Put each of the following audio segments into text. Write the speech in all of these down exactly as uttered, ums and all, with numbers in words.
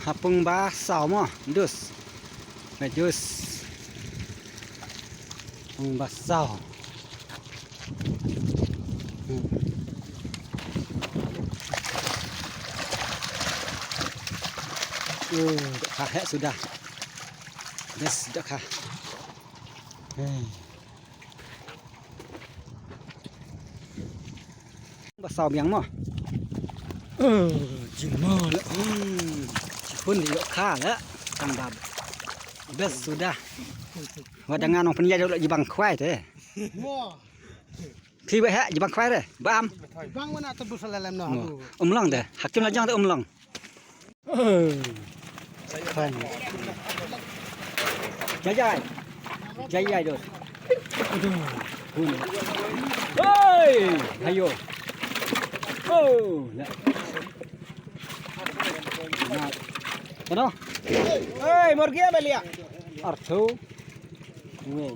Ha pung ba saw mo, dus. Ba dus. Pung ba saw. Hmm. Uh, ha heh suda. Bes dak ha. Hey. Ba saw biang mo. Eh, jingmo la. Hmm. Jihun ïoh kha la. Tang ba. Bes suda. Wa da ngan ong pynïaid ïoh la jibang khwai te. Mo. Phi ba heh jibang khwai re. Bam. Bang wana te bu sa lem no. Mo. Abu. Um long te. Hakim la jong te um long. Fine. Jai jai. Jai jai dos. Aduh. Hun. Hei, ayo. Oh, na. Na. Kono. Hei, morgia belia. Artho. Wei.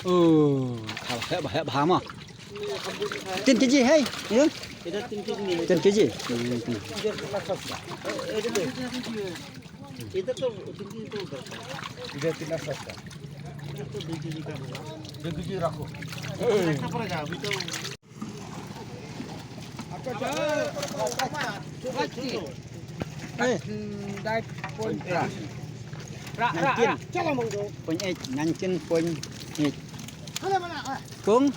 Oh, haba haba haba ma. Tin kg hai, ya? Idah tin kg ni. Tin kg. Hmm, hmm. Idah tin kg ni. Idah tu tin kg tu. Idah tin kg. Idah tu tin kg ka. Tin kg rakho. Rakho para ja, abhi to Eh. Nineteen point eight, nineteen point eight. Pung.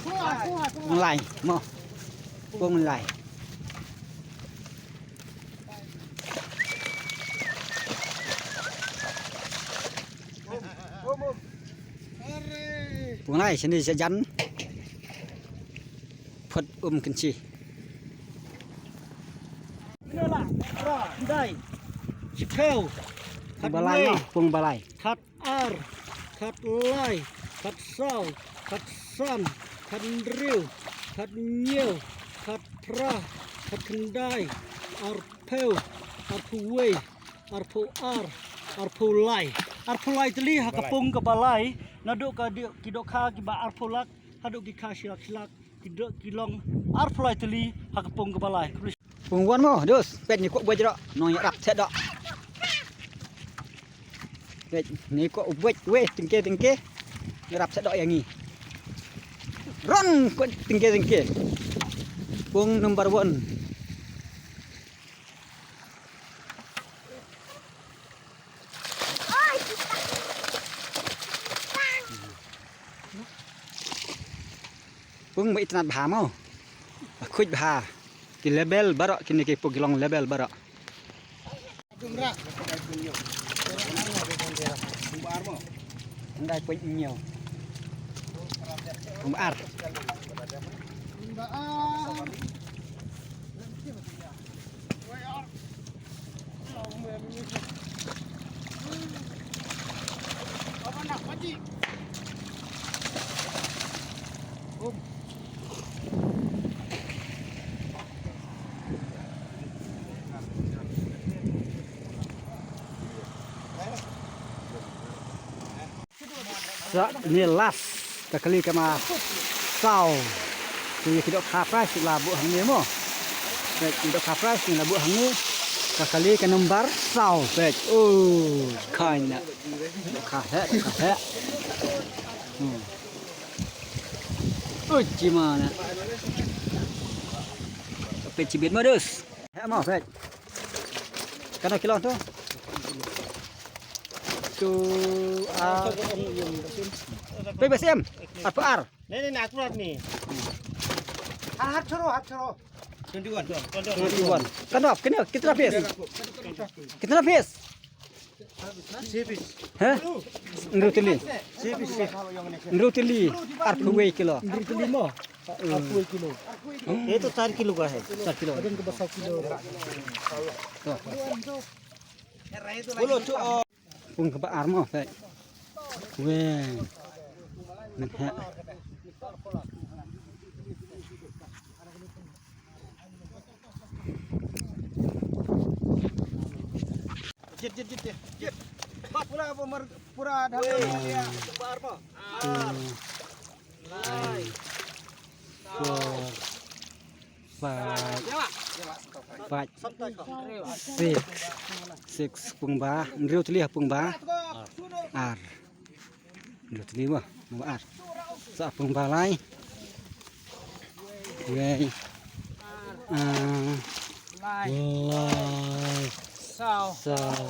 Pung lai mo. Pung lai. Pung lai sini sajan. Phot um kynchi. Dai. Chikau. Balai mo, pung balai. Khat ar, khat lai, khat saw, khat san, khat hynriew, khat hynñiew, khat phra, khat khyndai, arphew, arphew wei, arphew ar, arphew lai. Arphew lai tylli ha ka pung kaba lai, naduh ka di-, ki dohkha kiba arphew lak, haduh ki kha shi lak shi lak, ki doh-, ki long arphew lai tylli ha ka pung kaba lai. Pung wan mo, dus, peit ni ko buaid ro, nong ïarap thet doh. Peit ni ko buaid, wei, tyngke, tyngke. Ïarap thet doh ïa ngi. Ron ko tyngke, tyngke. Pung number one. Pung ba itynnad bha mo. Ba khuid bha. Ki level baroh kine ki pung ki long level baroh. Khyndai point hynñiew. Pung ba ar. Sa ne last ka kali kama saw. Ki ki dohkha prize la buh hangne mo. Peit ki dohkha prize la buh hangne. Ka kali ka number saw. Peit. Oh, kane. Dohkha heh, dohkha heh. Hmm. Oh, jima na. Peit chibit mo dus. Heh mo, peit. Kano kilo tu? Tu, ah, peit ba sem. Arphew ar. Nahi, nahi, akurat ni. Hat, hat choro, hat choro. Twenty one. Twenty one. Kano, kano, kitna piece? Kitna piece? Heh? Hynriew tylli. Hynriew tylli. Arphew wei kilo. Hynriew tylli mo. Arphew wei kilo. ये तो चार किलो का है। Saw kilo. Pung kaba ar mo, peit. Wei. Nang heh. Jit, jit, jit, jit. Jit. Pura, pura, pura, dah. Wei. Ar. Ar. Lai. Four, five, five, six, six, pung ba, hynriew tylli ha pung ba, ar. Hynriew tylli ba, ba ar. Sa pung ba lai. Wei. Ah, lai. Lai. Saw. Saw.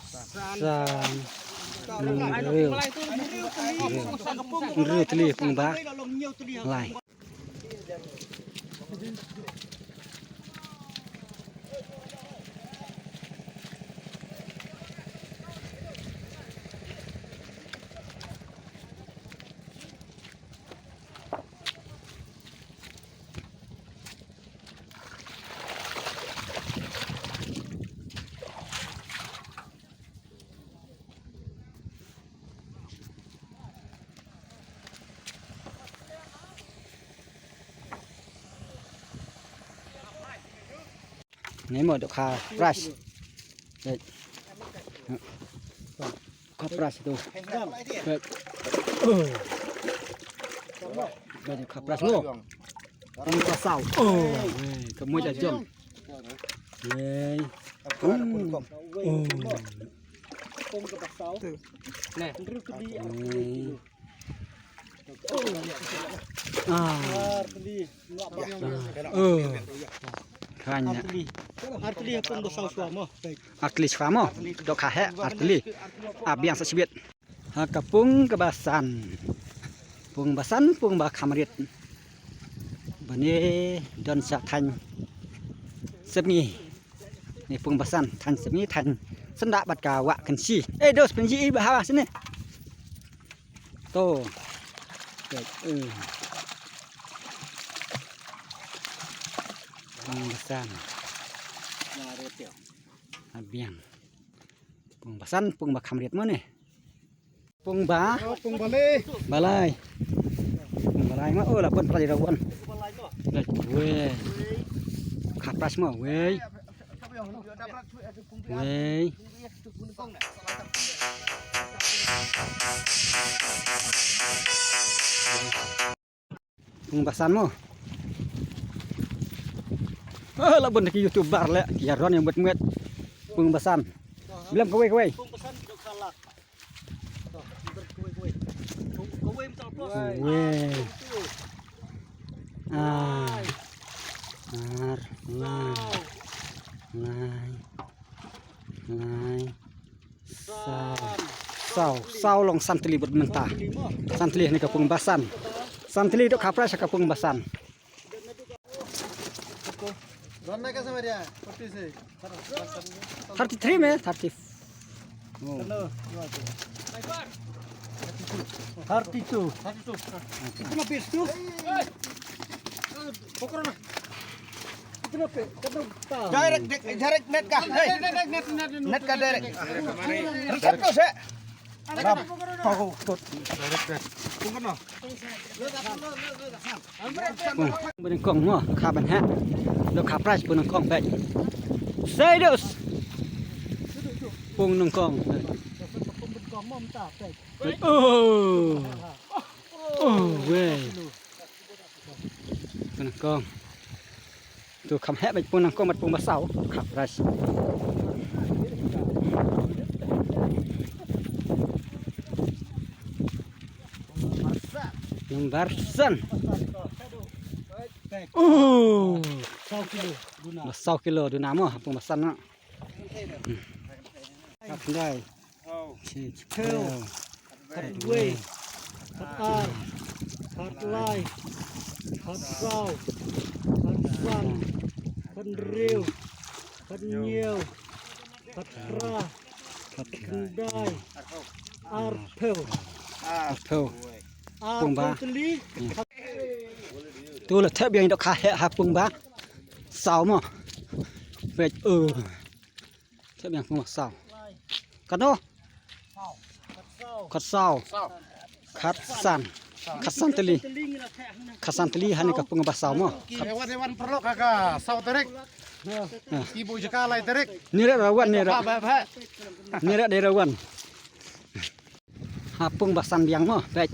San. San. Hynriew. Hynriew tylli pung ba lai. Ni mo dok ha prize. Dek. Ka prize tu. Dek. Oh. Dek ka prize mo. Pung ba saw. Oh, wei, ka mo ja jong. Wei. Oh. Wei. Ah. Oh. Kanya. Artylli pung ba saw shuwa mo. Artylli shuwa mo. Dok ha he artylli. Ah, biang sa shibit. Ha ka pung kaba san. Pung ba san, pung ba kham rit. Ba ne don sha thaiñ Sepngi. Ni pung ba san, thaiñ Sepngi, thaiñ Syndah bad ka Wah Kynshi. Eh, dos pynji i ba ha sini. To. Peit, eh. Pung ba san. Abiang. Pung ba san, pung ba kham rit mo ne. Pung ba. Oh, pung ba lai. Ba lai. Pung ba lai mo, oh, la pun prai rawan. Lai, wei. Ka prize mo, wei. Wei. Pung ba san mo. Oh, la bun ki YouTuber le, ki ïaron ïa met met. Pung ba san. Bilam kawei kawei. Wei. Ar. Ar. Lai. Lai. Lai. Saw. Saw, saw long san tylli bad mynta. San tylli ha kane ka pung ba san. San tylli dok ha prize ha ka pung ba san. Thirty three में thirty. Oh. Thirty two. Thirty two. कितना पीस तू? पकड़ो ना। कितना पे? कितना? Direct, direct, direct net का। Hey, net का direct। Reset तो से। Pung, pung, pung, pung. Kha ban ha. Dok kha prize pung nyngkong peit. Sei dos. Pung nyngkong. Oh. Oh, wei. Pung nyngkong. Tu kham heh bad pung nyngkong bad pung ba saw. Kha prize. Number san. Oh. Saw kilo duna. Ba saw kilo duna mo, pung ba san na. Khat khyndai. Shi, shi phew. Khat wei. Khat ar. Khat lai. Khat saw. Khat san. Khat hynriew. Khat hynñiew. Khat phra. Khat khyndai. Ar phew. Ar phew. Ar phew tylli. Tu la thep biang dok kha heh ha pung ba saw mo. Peit, uh. Thep biang pung ba saw. Katno? Khat saw. Khat san. Khatsan tylli. Khatsan tylli ha kane ka pung ba saw mo. Wan, wan paralok ha ka saw tarik. Ki buh jaka lai tarik. Ni re rawan ni re. Ba, ba, ba. Ni re dei rawan. Ha pung ba san biang mo, peit.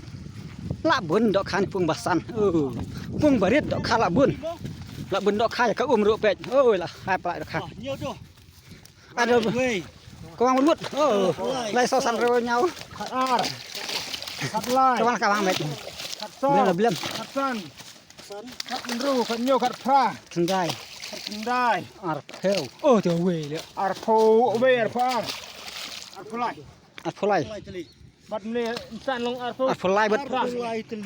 Lah bun dohkha ne pung ba san. Oh. Pung ba rit dohkha lah bun. Lah bun dohkha ïa ka um ruh, peit. Oh, lah hai pla dohkha. Aduh. Wei. Kawang lut. Oh. Lai saw san hynriew hynñiew. Khat ar. Khat lai. Kawang, kawang, meit. Khat saw. Blem, blem. Khat san. Khat hynriew, khat hynñiew, khat phra. Khyndai. Khat khyndai. Arphew. Oh, to wei le. Arphew, wei arphew ar. Arphew lai. Arphew lai. Bad ne san long arphew. Arphew lai bad.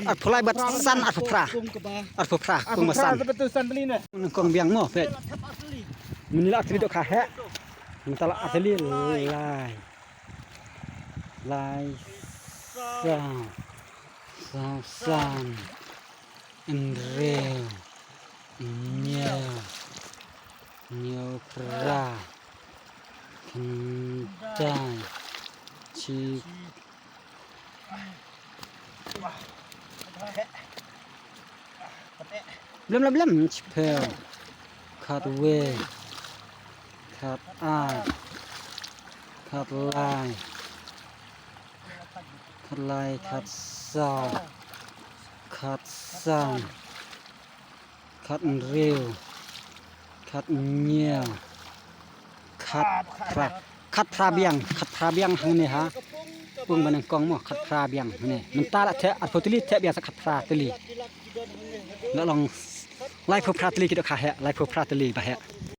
Arphew lai bad san, arphew phra. Arphew phra, kung ba san. Arphew phra, betul san beli ne. Kong biang mo, peit. Mynta lah artylli dohkha heh. Mynta lah artylli lai. Lai saw. Saw san. Hynriew. Hynñiew. Hynñiew phra. Khyndai. Chi. Blem, blem, blem. Chiphew. Khatwei. Khat ar. Khat lai. Khat lai, khat saw. Khat san. Khat hynriew. Khat hynñiew. Khat phra. Khat phra biang. Khat phra biang hangne ha. Pung ba nyngkong mo, khat phra biang hangne. Mynta lah theh arphew tylli, theh biang sa khat phra tylli. Lah long laiphew phra tylli ki dohkha heh, laiphew phra tylli ba heh.